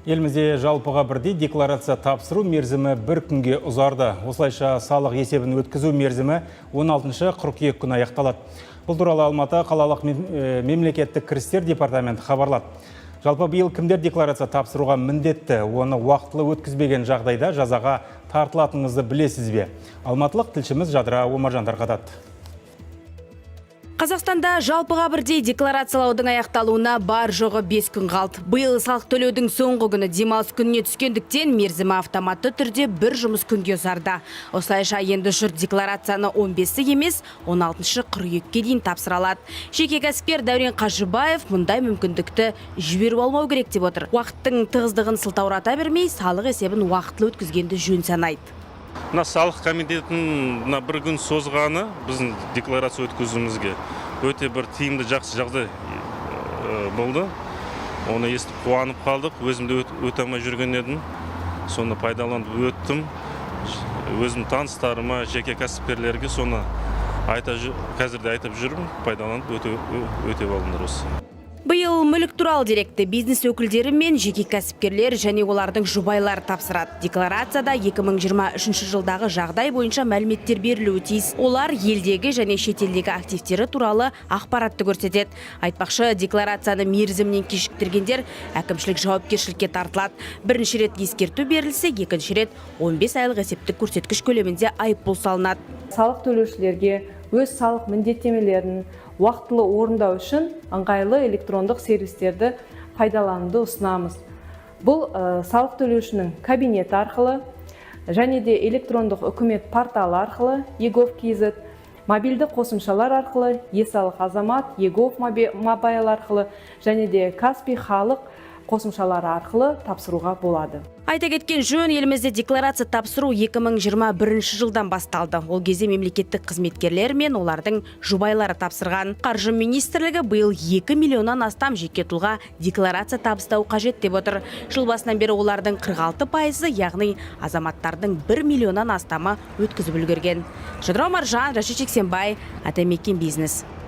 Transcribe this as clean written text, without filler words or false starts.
Елімізде жалпыға бірдей декларация тапсыру мерзімі бір күнге ұзарды. Осылайша, салық есебін өткізу мерзімі 16 қыркүйек күні аяқталады. Бұл туралы Алматы қалалық мемлекеттік кірістер департаменті хабарлады. Жалпы, биыл кімдер декларация тапсыруға міндетті, оны уақытылы өткізбеген жағдайда жазаға тартылатыныңызды білесіз бе? Алматылық тілшіміз Жадыра Омаржан тарқатады. Қазақстанда жалпыға бірдей декларациялаудың аяқталуына бар жоғы 5 күн қалды. Биыл салық төлеудің соңғы күні демалыс күніне түскендіктен, мерзімі автоматты түрде бір жұмыс күнге ұзарды. Осылайша, енді жұрт декларацияны 15-і емес, 16 қыркүйекке дейін тапсыра алады. Жеке кәсіпкер Дәурен Қажыбаев мұндай мүмкіндікті жіберіп алмау керек деп отыр. Уақыттың тығыздығын сылтаурата бермей, салық есебін уақытылы өткізгенді жөн санайды. Мына салық комитетінің мына бір күн созғаны біздің декларация өткізуімізге өте бір тиімді, жақсы жағдай болды. Оны естіп, қуанып қалдық. Өзім де өте алмай жүрген едім, соны пайдаланып өттім. Өзім таныстарыма, жеке кәсіпкерлерге соны айта, қазір де айтып жүрмін: пайдаланып өтеп алыңдар осы. Биыл мүлік туралы деректі бизнес өкілдері мен жеке кәсіпкерлер және олардың жұбайлары тапсырады. Декларацияда 2023 жылдағы жағдай бойынша мәліметтер берілуі тиіс. Олар елдегі және шетелдегі активтері туралы ақпаратты көрсетеді. Айтпақшы, декларацияны мерзімінен кешіктіргендер әкімшілік жауапкершілікке тартылады. Бірінші рет ескерту берілсе, екінші рет 15 айлық есептік көрсеткіш көлемінде айыппұл салынады. Салық төлеушілерге өз салық міндеттемелерін уақытылы орындау үшін ыңғайлы электрондық сервистерді пайдалануды ұсынамыз. Бұл салық төлеушінің кабинеті арқылы және де электрондық үкімет порталы арқылы egov kz, мобильді қосымшалар арқылы, е-Салық Азамат, eGov Mobile арқылы және де Каспи Халық қосымшалары арқылы тапсыруға болады. Айта кеткен жөн, елімізде декларация тапсыру 2021 жылдан басталды. Ол кезде мемлекеттік қызметкерлер мен олардың жұбайлары тапсырған. Қаржы министрлігі биыл 2 миллионнан астам жеке тұлға декларация табыстауы қажет деп отыр. Жыл басынан бері олардың 46 пайызы, яғни азаматтардың 1 миллионнан астамы өткізіп үлгерген. Жадыра Омаржан, Рашид Жексенбай, Атамекен Бизнес.